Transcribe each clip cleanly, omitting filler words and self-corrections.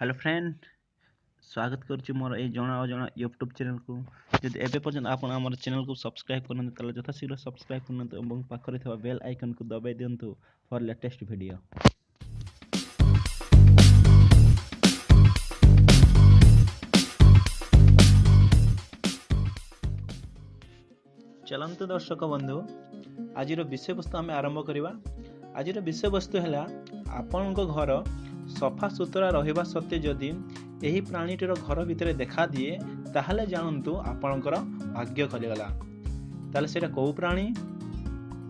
Hello friend, ସ୍ୱାଗତ କରୁଛି ମୋର ଏଇ ଜଣା ଅଜଣା ୟୁଟ୍ୟୁବ୍ ଚ୍ୟାନେଲକୁ। ଯଦି ଏବେ ପର୍ଯ୍ୟନ୍ତ ଆପଣ ଆମର ଚ୍ୟାନେଲକୁ ସବସ୍କ୍ରାଇବ୍ କରିନାହାନ୍ତି, ତାହେଲେ ଯଥାଶୀଘ୍ର ସବସ୍କ୍ରାଇବ୍ କରନ୍ତୁ ଏବଂ ପାଖରେ ଥିବା ବେଲ୍ ଆଇକନ୍କୁ ଦବାଇ ଦିଅନ୍ତୁ ଫର୍ ଲେଟେଷ୍ଟ ଭିଡ଼ିଓ। ଚାଲନ୍ତୁ ଦର୍ଶକ ବନ୍ଧୁ, ଆଜିର ବିଷୟବସ୍ତୁ ଆମେ ଆରମ୍ଭ କରିବା। ଆଜିର ବିଷୟବସ୍ତୁ ହେଲା, ଆପଣଙ୍କ ଘର ସଫା ସୁତୁରା ରହିବା ସତ୍ତ୍ୱେ ଯଦି ଏହି ପ୍ରାଣୀଟିର ଘର ଭିତରେ ଦେଖାଦିଏ, ତାହେଲେ ଜାଣନ୍ତୁ ଆପଣଙ୍କର ଭାଗ୍ୟ ଖୋଲିଗଲା। ତାହେଲେ ସେଇଟା କେଉଁ ପ୍ରାଣୀ?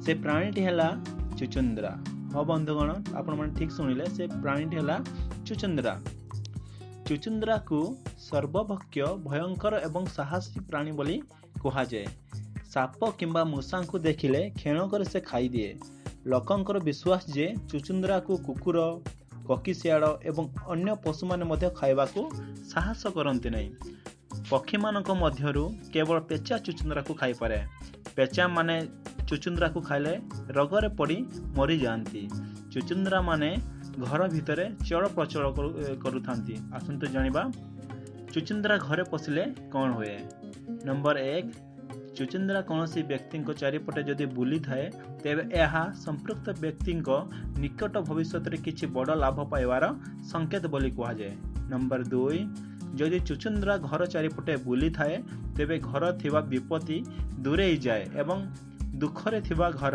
ସେ ପ୍ରାଣୀଟି ହେଲା ଚୁଚୁନ୍ଦ୍ରା। ହଁ ବନ୍ଧୁଗଣ, ଆପଣମାନେ ଠିକ୍ ଶୁଣିଲେ, ସେ ପ୍ରାଣୀଟି ହେଲା ଚୁଚୁନ୍ଦ୍ରା। ଚୁଚୁନ୍ଦ୍ରାକୁ ସର୍ବଭକ୍ଷ, ଭୟଙ୍କର ଏବଂ ସାହସୀ ପ୍ରାଣୀ ବୋଲି କୁହାଯାଏ। ସାପ କିମ୍ବା ମୂଷାଙ୍କୁ ଦେଖିଲେ କ୍ଷଣକରେ ସେ ଖାଇଦିଏ। ଲୋକଙ୍କର ବିଶ୍ୱାସ ଯେ ଚୁଚୁନ୍ଦ୍ରାକୁ କୁକୁର, କୋକିଶିଆଳ ଏବଂ ଅନ୍ୟ ପଶୁମାନେ ମଧ୍ୟ ଖାଇବାକୁ ସାହସ କରନ୍ତି ନାହିଁ। ପକ୍ଷୀମାନଙ୍କ ମଧ୍ୟରୁ କେବଳ ପେଚା ଚୁଚୁନ୍ଦ୍ରାକୁ ଖାଇପାରେ। ପେଚାମାନେ ଚୁଚୁନ୍ଦ୍ରାକୁ ଖାଇଲେ ରୋଗରେ ପଡ଼ି ମରିଯାଆନ୍ତି। ଚୁଚୁନ୍ଦ୍ରାମାନେ ଘର ଭିତରେ ଚଳପ୍ରଚଳ କରୁଥାନ୍ତି। ଆସନ୍ତୁ ଜାଣିବା ଚୁଚୁନ୍ଦ୍ରା ଘରେ ପଶିଲେ କ'ଣ ହୁଏ। ନମ୍ବର 1, ଚୁଚୁନ୍ଦ୍ରା କୌଣସି ବ୍ୟକ୍ତିଙ୍କ ଚାରିପଟେ ଯଦି ବୁଲିଥାଏ, ତେବେ ଏହା ସମ୍ପୃକ୍ତ ବ୍ୟକ୍ତିଙ୍କ ନିକଟ ଭବିଷ୍ୟତରେ କିଛି ବଡ଼ ଲାଭ ପାଇବାର ସଂକେତ ବୋଲି କୁହାଯାଏ। ନମ୍ବର 2, ଯଦି ଚୁଚୁନ୍ଦ୍ରା ଘର ଚାରିପଟେ ବୁଲିଥାଏ, ତେବେ ଘର ଥିବା ବିପତ୍ତି ଦୂରେଇ ଯାଏ ଏବଂ ଦୁଃଖରେ ଥିବା ଘର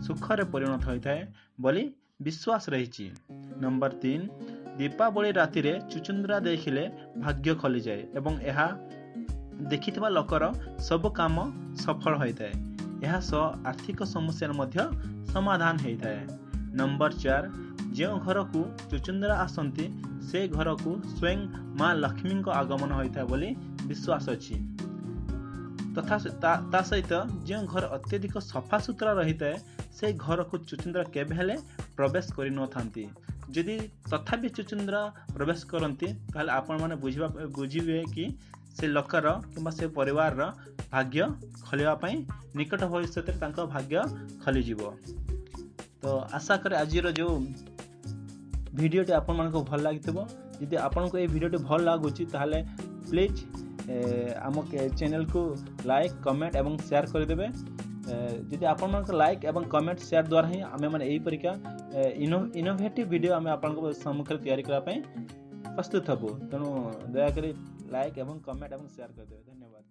ସୁଖରେ ପରିଣତ ହୋଇଥାଏ ବୋଲି ବିଶ୍ୱାସ ରହିଛି। ନମ୍ବର 3, ଦୀପାବଳି ରାତିରେ ଚୁଚୁନ୍ଦ୍ରା ଦେଖିଲେ ଭାଗ୍ୟ ଖୋଲିଯାଏ ଏବଂ ଏହା ଦେଖିଥିବା ଲୋକର ସବୁ କାମ ସଫଳ ହୋଇଥାଏ। ଏହା ସହ ଆର୍ଥିକ ସମସ୍ୟାର ମଧ୍ୟ ସମାଧାନ ହୋଇଥାଏ। ନମ୍ବର 4, ଯେଉଁ ଘରକୁ ଚୁଚୁନ୍ଦ୍ରା ଆସନ୍ତି, ସେ ଘରକୁ ସ୍ୱୟଂ ମା ଲକ୍ଷ୍ମୀଙ୍କ ଆଗମନ ହୋଇଥାଏ ବୋଲି ବିଶ୍ୱାସ ଅଛି। ତଥା ତା ସହିତ ଯେଉଁ ଘର ଅତ୍ୟଧିକ ସଫାସୁତୁରା ରହିଥାଏ, ସେ ଘରକୁ ଚୁଚୁନ୍ଦ୍ରା କେବେ ହେଲେ ପ୍ରବେଶ କରିନଥାନ୍ତି। ଯଦି ତଥାପି ଚୁଚୁନ୍ଦ୍ରା ପ୍ରବେଶ କରନ୍ତି, ତାହେଲେ ଆପଣମାନେ ବୁଝିବେ କି ସେ ଲୋକର କିମ୍ବା ସେ ପରିବାରର ଭାଗ୍ୟ ଖୋଲିବା ପାଇଁ ନିକଟ ଭବିଷ୍ୟତରେ ତାଙ୍କ ଭାଗ୍ୟ ଖୋଲିଯିବ। ତ ଆଶା କରେ ଆଜିର ଯେଉଁ ଭିଡ଼ିଓଟି ଆପଣମାନଙ୍କୁ ଭଲ ଲାଗିଥିବ। ଯଦି ଆପଣଙ୍କୁ ଏଇ ଭିଡ଼ିଓଟି ଭଲ ଲାଗୁଛି, ତାହେଲେ ପ୍ଲିଜ୍ ଆମ ଚ୍ୟାନେଲକୁ ଲାଇକ୍, କମେଣ୍ଟ ଏବଂ ସେୟାର କରିଦେବେ। ଯଦି ଆପଣମାନଙ୍କ ଲାଇକ୍ ଏବଂ କମେଣ୍ଟ ସେୟାର ଦ୍ୱାରା ହିଁ ଆମେମାନେ ଏହିପରିକା ଇନୋଭେଟିଭ୍ ଭିଡ଼ିଓ ଆମେ ଆପଣଙ୍କ ସମ୍ମୁଖରେ ତିଆରି କରିବା ପାଇଁ ପ୍ରସ୍ତୁତ ହେବୁ। ତେଣୁ ଦୟାକରି ଲାଇକ୍ ଏବଂ କମେଣ୍ଟ ଏବଂ ସେୟାର କରିଦେବେ। ଧନ୍ୟବାଦ।